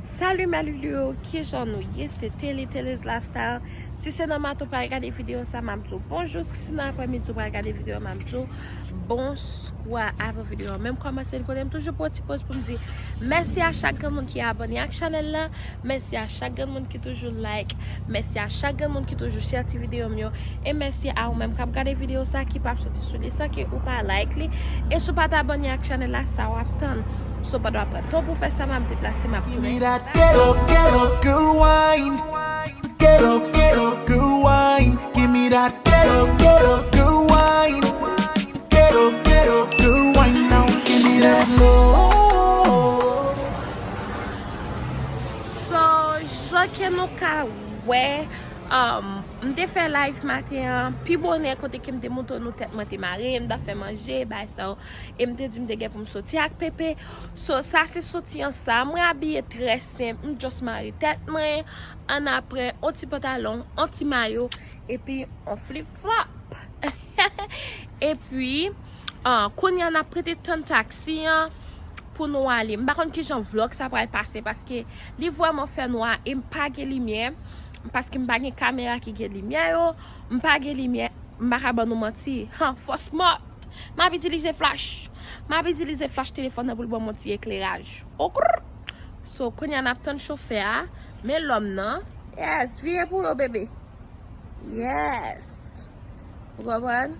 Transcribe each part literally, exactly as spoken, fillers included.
Salut mes loulous, kijan nou ye? Se Telly, Telly's Lifestyle. Si se nan maten ou pral gade videyo sa, m ap di w bonjou. Si se nan aprèmidi ou pral gade videyo, m ap di w bonswa avan videyo an menm kòmanse. Kote m toujou pran ti poz pou m di mèsi a chak grenn moun ki abòne ak chanèl la. Mèsi a chak grenn moun ki toujou like. Mèsi a chak grenn moun ki toujou share ti videyo m yo. E mèsi a ou menm k ap gade videyo sa ki p ap soti sou li san ke ou pa like li. E si w pa t abòne ak chanèl la, sa w ap tann? So, pandan w ap pran tan pou fè sa, m ap deplase, m ap Give me that ghetto, ghetto girl wine. Ghetto, ghetto girl wine. Give me that ghetto, ghetto girl wine. Ghetto, ghetto girl wine now. Give me that slow. So, jan ke nou ka wè, um, m te fè live maten an, pi bonè kote ke m te montre nou tèt mwen te mare, m t ap fè manje, bay sa yo, e m te di m te gen pou m soti ak Pepe. So, sa se soti an sa, mwen abiye trè senp, m just mare tèt mwen, annapre, on ti pantalon, on ti mayo, epi on flip flop. Epi, ah, kounye a n ap prete tann taksi an pou nou ale. M pa konn kijan vlòg sa pral pase paske li vrèman fè nwa e m pa gen limyè. Paske m pa gen kamera ki gen limyè yo. M pa gen limyè. M pa ka ban nou manti. Han, fòs mò. M ap itilize flach. M ap itilize flach telefòn nan pou l ban m yon ti ekleraj. Okrr. So, kounye a n ap tann chofè a. Men lòm nan. Yes, vire pou yo, bebe. Yes. Ou konprann?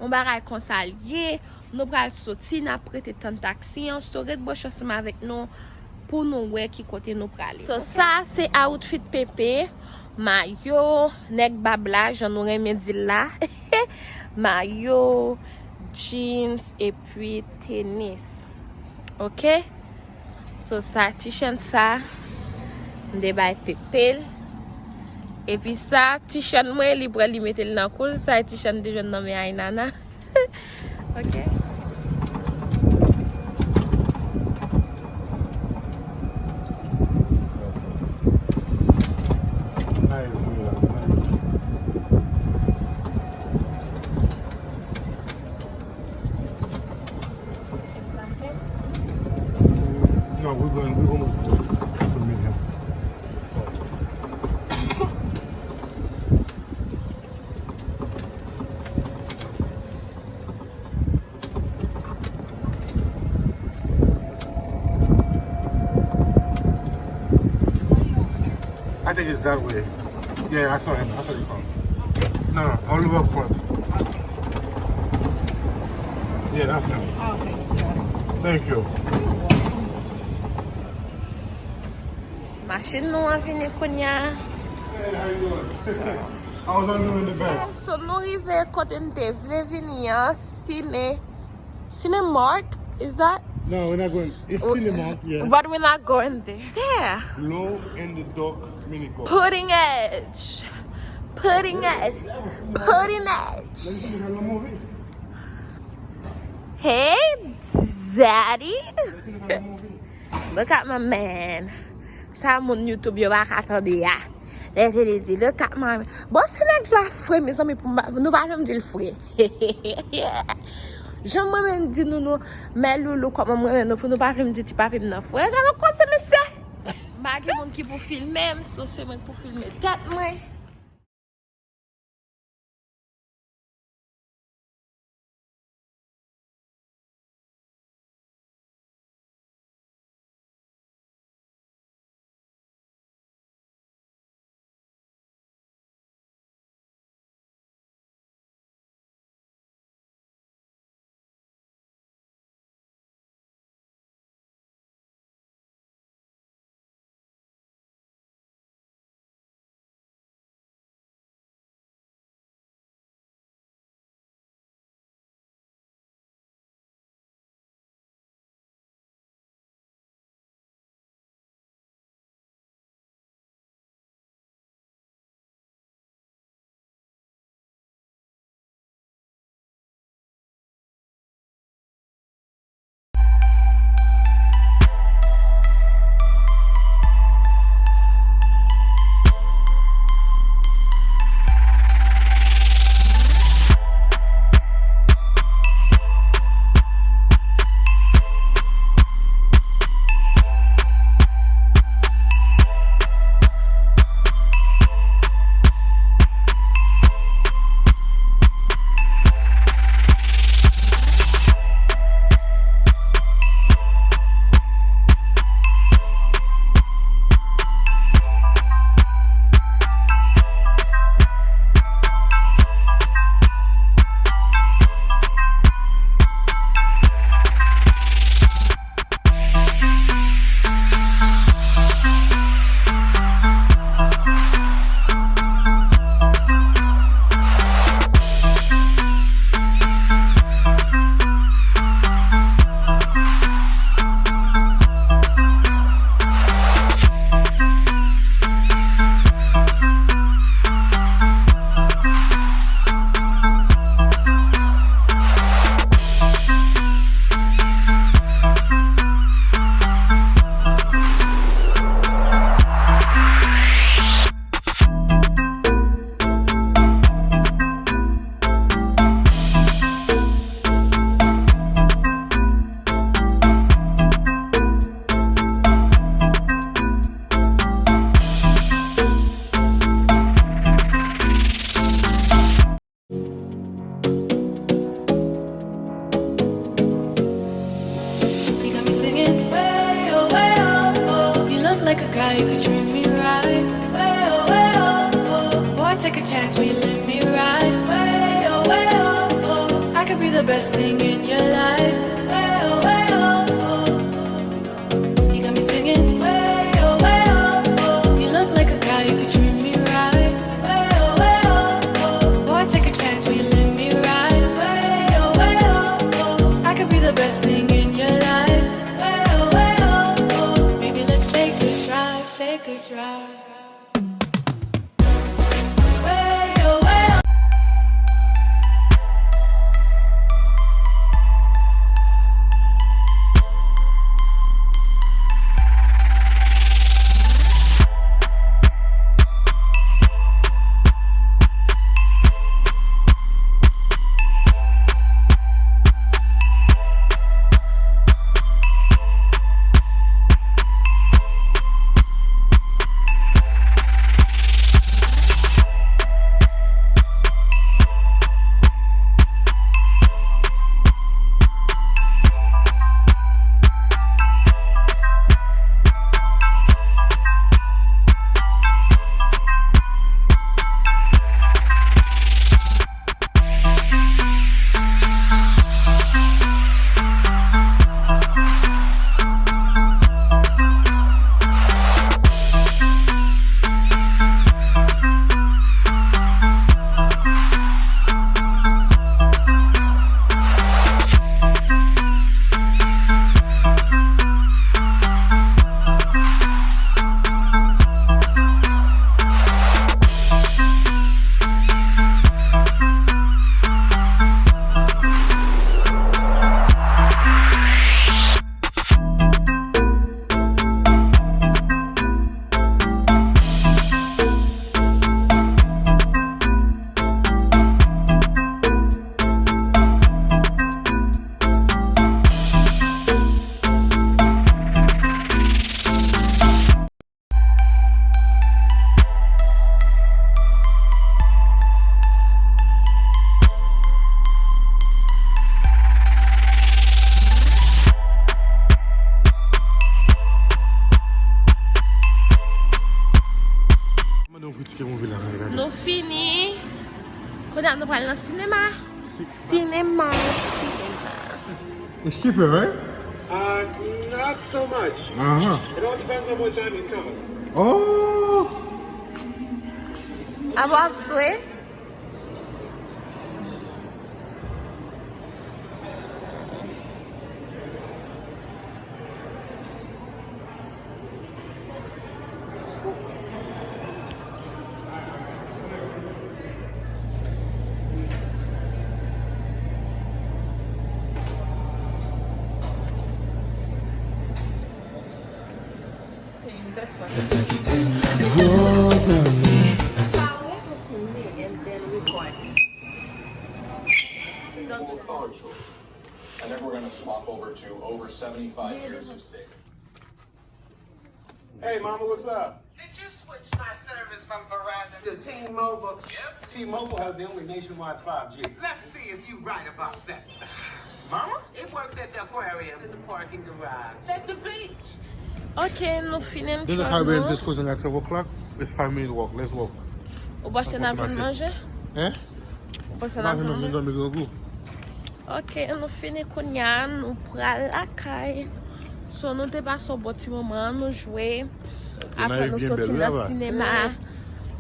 Yon bagay konsa l ye. Nou pral soti, n ap prete tann taksi an. So, ret branche ansanm avèk nou pou nou wè ki kote nou prale. So, sa se outfit Pepe. Mayo, nèg bab la, jan nou renmen di l la. Mayo, jeans, epi tenis. Oke? So, sa, ti chèn sa, m te bay Pepe l. Epi sa, ti chèn mwen, li pran, li mete l nan kou l. Sa, ti chèn m te jwenn nan men Aynana. Oke? No, we're going, we're going to meet him. I think it's that way. Yeah, I saw him. I saw him come. No, no, all the way up front. Yeah, that's him. Oh, okay. Thank you. Machin nou an vini kounye a. Hey, how you doing? So, I was on in the back. So, nou rive kote n te vle vini an, Sine. Cinemark, is that? No, we're not going. It's Cinemark, yeah. But we're not going there. There. Glow in the dark mini golf. Putting edge. Putting edge. Putting edge. Hey, daddy. Look at my man. Sa moun YouTube yo pa ka tande a. Lè te li di, look at my man. Bon, se nèg la fre, mezanmi, pou m pa, nou pa janm di l fre. Jan mwen menm di nou, nou, mè loulou, kòman mwen menm nou, pou nou pa janm di ti papi m nan fre. Gade yon koze, mesye. M pa gen moun ki pou filme m, so se mwen ki pou filme tèt mwen. Like a guy who could treat me right. Way oh, way oh, oh. Boy, take a chance, will you let me ride? Way oh, way oh, oh. I could be the best thing in your life. Way oh, way oh, oh. You got me singing. Way oh, way oh, oh. You look like a guy who could treat me right. Way oh, way oh, oh. Boy, take a chance, will you let me ride? Way oh, way oh, oh. I could be the best thing in your life. Way oh, way oh, oh. Baby, let's take a drive, take a drive. Way oh, way oh. Mande yon piti ke move la, mwen gade. Nou fini. Kounye a nou pral nan sinema. Si- Sinema, sinema. It's cheaper, right? Uh, not so much. Uh-huh. It all depends on what time you come. Oh! Abo ap swe? Same, this one. Sa wont ou filme and then record. And then we're gonna swap over to over seventy-five years of savings. Hey, mama, what's up? Did you switch my service from Verizon to T-Mobile? Yep. T-Mobile has the only nationwide five G. Let's see if you right about that. Mama? It works at the aquarium, in the parking garage, at the beach. Ok, nou fini. There's a Caribbean place closing at twelve o'clock. It's five minute walk. Let's walk. Ou panse n ap jwenn manje? Hein? Ou panse n ap jwenn manje? Manje nan grangou. Ok, nou fini kounye a, nou pral lakay. So, nou te pase yon bon ti moman, nou jwe. Apre nou soti nan sinema.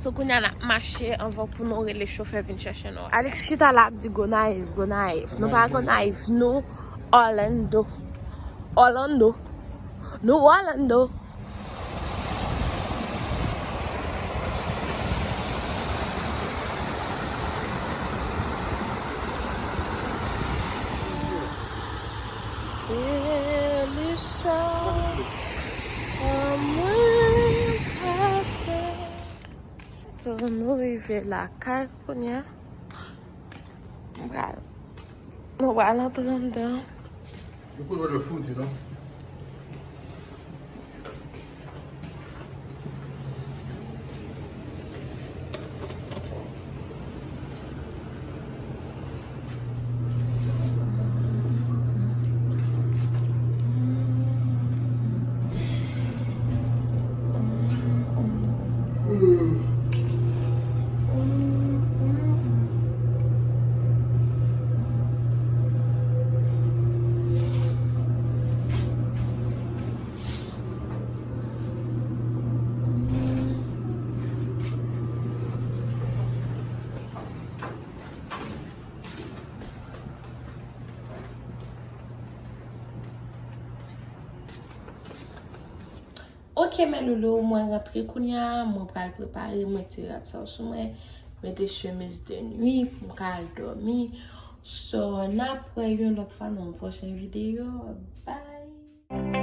So, kounye a n ap mache anvan pou nou rele chofè vin chèche nou. Alex chita la ap di Gonayiv, Gonayiv. Nou pa Gonayiv, nou Orlando. Orlando. Nou Orlando. Se li sa, mwen pa fè. So, nou rive lakay kounye a. Nou pral, nou pral antre anndan. You could order food, you know. Ok, mes loulous, mwen rantre kounye a, mwen pral prepare, mwen mete rad sa sou mwen, mete chemiz de nuit pou m ka al dòmi. So, n ap wè yon lòt fwa nan yon pwochen videyo. Bye!